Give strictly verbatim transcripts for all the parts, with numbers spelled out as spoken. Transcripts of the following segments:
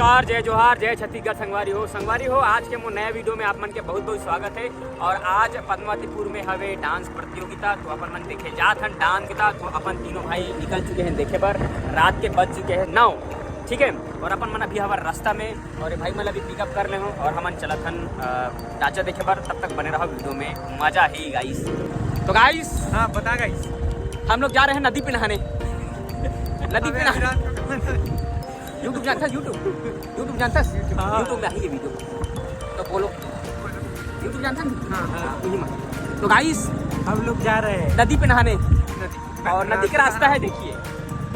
नमस्कार, जय जोहार, जय छत्तीसगढ़ संगवारी हो। संगवारी हो, आज के मोर नया वीडियो में आप मन के बहुत बहुत स्वागत है। और आज पद्मावतीपुर में हवे डांस प्रतियोगिता, तो अपन मन देखे जात हन डांस प्रतियोगिता। तो अपन तीनों भाई निकल चुके हैं देखे बर। रात के बज चुके हैं नौ, ठीक है। और अपन मन अभी हवर रास्ता में, और ये भाई मन अभी पिकअप कर ले हो और हमन चलत हन, अ, नाचा देखे बर। तब तक बने रहो वीडियो में, मजा ही गाइस। तो गाइस, हाँ, बता गाइस। हम लोग जा रहे हैं नदी पे नहाने। नदी पे नहाने। YouTube जानता है? YouTube, YouTube जानता है? हाँ। YouTube में आई है वीडियो। तो बोलो, YouTube जानता है? हाँ, हाँ। यही मान। तो गाइस, हम लोग जा रहे हैं नदी पे नहाने। नदी। और नदी का रास्ता है, देखिए,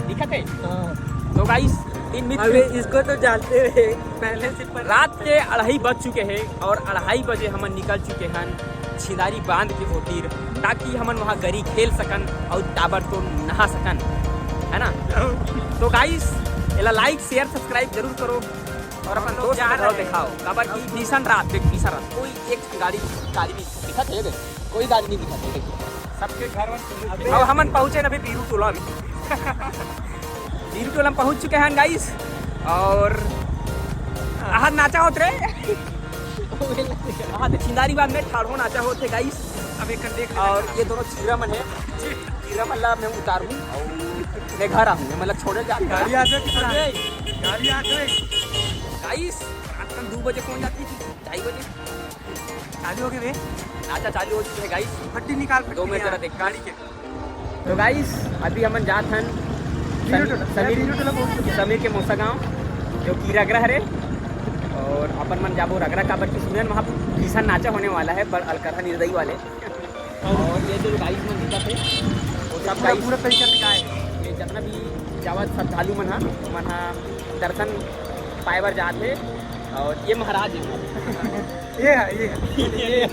दिखत है? हाँ। तो गाइस, तीन मित्र अबे इसको तो जानते हैं पहले से, पर रात के अढ़ाई बज चुके हैं और अढ़ाई बजे हम निकल चुके हैं छिंदारी बांध के ओतिर, ताकि हमन वहाँ गरी खेल सकन और ताबड़तोड़ नहा सकन, है ना? तो गाइस, एला like, share, subscribe जरूर करो और अपन दोस्त मन ला दिखाओ, काबर कि भीषण रात, देख, भीषण रात, कोई एक गाड़ी, गाड़ी नहीं दिखत है, देख, कोई गाड़ी नहीं दिखत है, देख। सबके घर वन। अब हमन पहुंचे ना अभी पीरू टोला में। पीरू टोला में पहुंच चुके हैं गाइस। और आहा नाचा होत रे। आहा तो छिंदारी बांध में ठाड़ो नाचा होत है गाइस। अब एक देख ले। और ये दोनों चीरा मन है, चीरा मन ला मैं उतारूं और मैं घर आहूं, मैं मतलब छोड़े जा गाड़ी आ गई, गाड़ी आ गई। गाइस, रात का दो बजे कौन जाती थी? ढाई बजे। चालू हो गए बे। नाचा चालू हो चुके हैं गाइस। फट्टी निकाल, फट्टी दो में निकाल। जरा देख गाड़ी के। तो गाइस, अभी हमन जात हन पीरू समी-, टोला, समीर, पीरू टोला पहुंच चुके हैं। समीर के मौसा गांव, जो कि रगरा हरे। और अपन मन जाबो रगरा, काबर कि सुनन वहाँ भीषण नाचा होने वाला है, बड़ अलकरहा निर्दयी वाले। और ये जो गाइस मन दिखत है, वो सब पूरा, गाइस पूरा तरीका से गाय। ये जितना भी जावत श्रद्धालु मन हा, मन हा दर्शन पाए बर जात है। और ये महाराज है। ये है, ये है। ये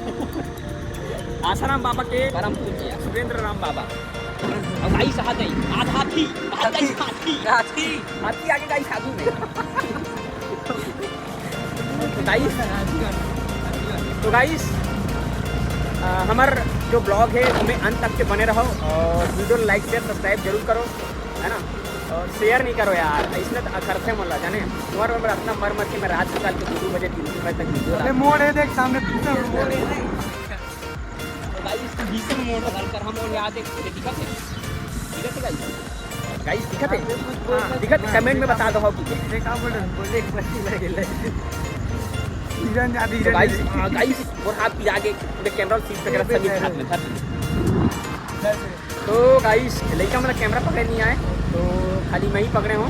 आसाराम बाबा के परम पूज्य सुरेंद्र राम बाबा। और गाइस हाथ है, हाथ, हाथी, हाथ, गाइस, हाथी। हाथी। हाथी आगे गाइस आगू में। तो गाइस, तो गाइस, अ, हमर जो ब्लॉग है, ओमे अंत तक के बने रहो और वीडियो like, share, subscribe जरूर करो, है ना? और share नहीं करो यार, इसने तो अखरथे मोला, जाने? तुम्हारे में इतना मर मर के मैं रात निकाल के दो बजे, तीन बजे तक वीडियो अबे डालता हूँ। मोड़ है, देख सामने, पीछे मोड़ है। तो गाइस, भीषण मोड़ है, कर हम लोग यहाँ देख, दिखा थे? दिखा थे गाइस? गाइस, दिखा थे? हाँ, दिखा थे? हाँ, कमेंट में बता दो, हाँ, कि देख, हाँ, बोल रहे, बोल रहे, एक बार ही लगे, लगे। सीजन जा, तो सीजन गाइस, जा। हाँ, गाइस, और हाथ पिरा के पूरे कैमरा सीट वगैरह ये सभी पे हाथ में धर दिए। तो गाइस, लइका मन कैमरा पकड़े नहीं आए, तो खाली मैं ही पकड़े हूँ।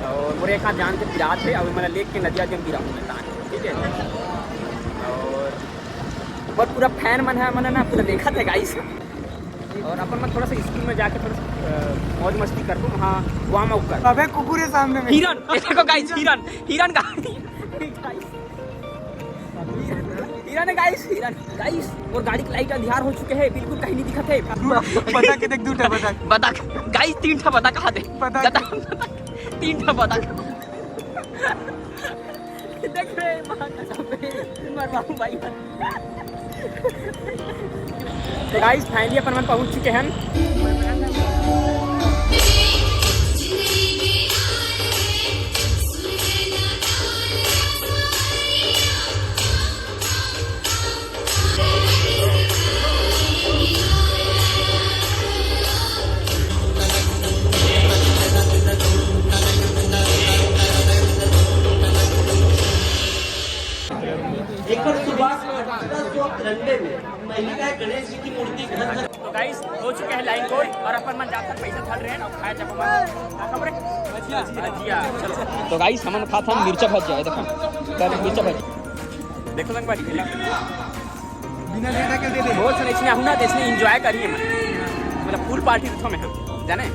और मोरे एक हाथ जान के पिरात है, अभी मैं लेके नदिया के गिरा हूँ मैं तान, ठीक है। और बहुत पूरा फैन मन है, मन है ना, पूरा देखा थे गाइस। और अपन मन थोड़ा सा स्कूल में जाके थोड़ा सा, अ, मौज मस्ती करबो, वहाँ वार्म अप कर। अबे कुकुर है सामने में। हिरन, ये देखो गाइस, हिरन, हिरन का, हिरन है गाइस, हिरन। गाइस, और गाड़ी के लाइट अंधियार हो चुके हैं, बिल्कुल कहीं नहीं दिखत है। बता के देख, दू ठा बता। बता, गाइस, तीन ठा बता कहाँ थे? बता। बता, बता, तीन ठा बता। देख रे, मार कसम पे, मरवाऊं भाई। तो गाइस, फाइनली अपन मन पहुंच चुके हैं। एक बार सुभाष अठारह सौ तिरानवे में पहली बार गणेश जी की मूर्ति घर घर तो गाइस, हो चुके हैं लाइन कोड और अपन मन जाकर पैसा धर रहे हैं और खाए जब मन खबर है। भजिया, भजिया। चलो। तो गाइस, हमन खात हन मिर्चा भजिया, ये देखो। कर मिर्चा भजिया। देखो संगवारी, बिना लेटा के दे दे। बहुत सारे इसने आहुना, इसने एंजॉय करिए मन। मतलब फुल पार्टी तो में हम, जाने?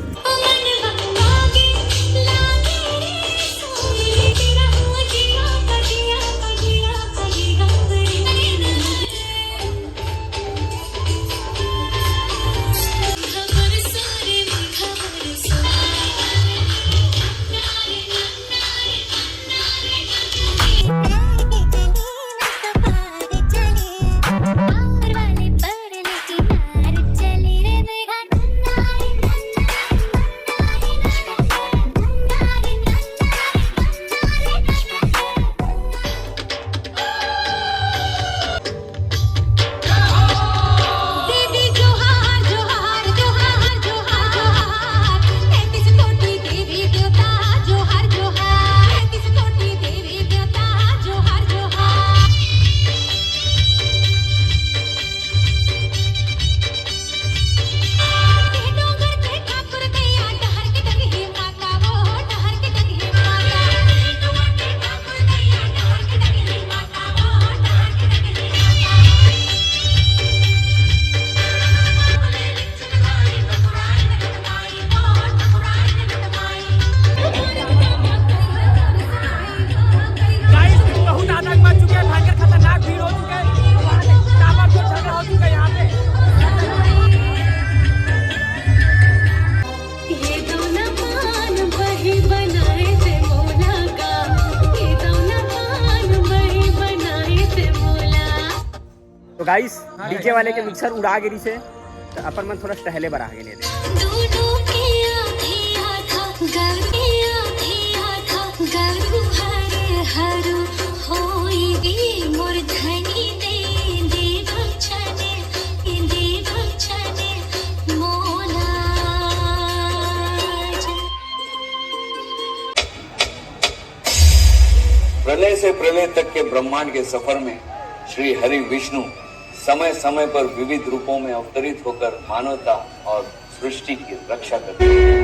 गाइस, हाँ, डीजे वाले के मिक्सर उड़ा गिरी से, तो अपन मन थोड़ा टहले बर आ गे दे। दोनों के आधे आधा, गरु के आधे आधा, गरु हर हरु होई गे मोर धनी दे, दे वचन, दे वचन मोला। प्रलय से प्रलय तक के ब्रह्मांड के सफर में श्री हरि विष्णु समय समय पर विविध रूपों में अवतरित होकर मानवता और सृष्टि की रक्षा करते हैं।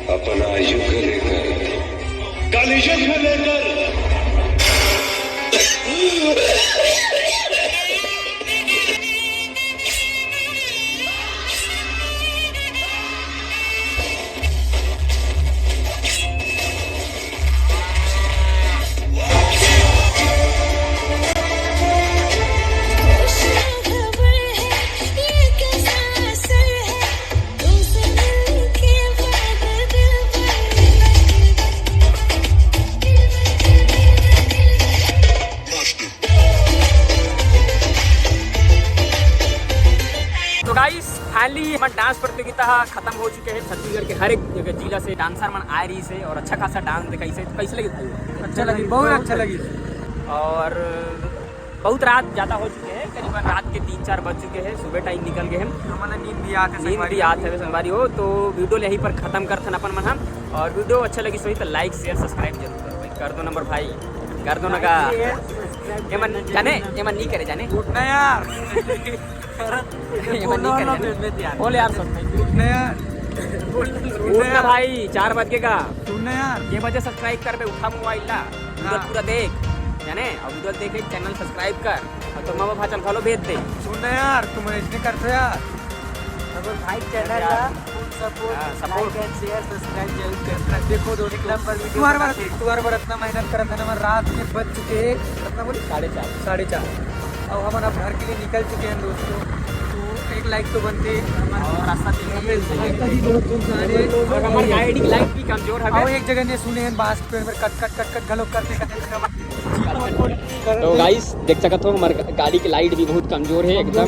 अपना युग लेकर, कल युग लेकर। तो गाइस, फाइनली हमर डांस प्रतियोगिता ह खत्म हो चुके हे। छत्तीसगढ़ के हर एक जगह जिला से डांसर मन आए रहिस हे और अच्छा खासा डांस दिखाइस हे। तो कैसे लगिस भाई? अच्छा लगिस, बहुत अच्छा लगिस। और बहुत रात ज्यादा हो चुके हे, करीबन रात के तीन चार बज चुके हे, सुबह टाइम निकल गे हे। हमन ला नींद भी आत हे, नींद संगवारी भी आत हे। संगवारी हो, तो वीडियो ल यहीं पर खत्म करथन अपन मन ह। और वीडियो अच्छा लगिस होही तो लाइक, शेयर, सब्सक्राइब जरूर करो भाई। कर दो नंबर भाई, कर दो ना का। एमन जाने, एमन नहीं करे जाने। उठना यार। ये मन नहीं करे। बोल यार, सब। उठना यार। उठना भाई, चार बज गे का। उठना यार। ये बजे सब्सक्राइब कर बे, उठा मोबाइल ला। वीडियो हाँ। पूरा देख, जाने, और वीडियो देख के चैनल सब्सक्राइब कर, और तो मामा भाचल घलो भेज दे। सुन ना यार, तुम ऐसे करते यार। अगर भाई चैनल यार। ला फुल सपोर्ट, हाँ, support. Like and share, subscribe जरूर करना। देखो दोस्तों, एक नंबर वीडियो तुहर बर, बनाते हैं। तुहर बर इतना मेहनत करत हे ना, हमर रात के बज चुके हे, कितना बोली? साढ़े चार। साढ़े चार। अब हमन अब घर के लिए निकल चुके हैं दोस्तों, तो एक लाइक तो बनते हैं। और रास्ता भी बहुत सुनसान है। और हमारे गाड़ी की लाइट भी कमजोर है। और एक जगह ने सुने हैं बास के पेड़ में कट कट कट कट घलो करते करते। तो गाइस, देख सकत हो, हमारे गाड़ी की लाइट भी बहुत कमजोर है एकदम।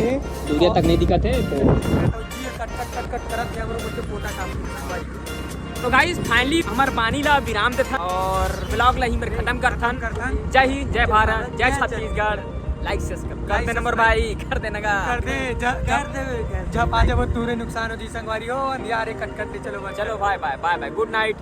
सूर्य तक नहीं दिखत हे, तो कट कट कट कट करत हे, हमरो कुछ पोटा काम। तो गाइस, फाइनली हमर बानी ला विराम देथन और व्लॉग ला ही मेर खत्म करथन। जय हिंद, जय भारत, जय छत्तीसगढ़। लाइक, सब्सक्राइब कर दे नंबर भाई, कर देना का। कर दे, जा, जा, कर दे, कर दे। जब आ जाबो तूरे नुकसान हो जी संगवारी हो, अंधियारे कट कट ले चलो बस। चलो, बाय बाय, बाय बाय, गुड नाइट।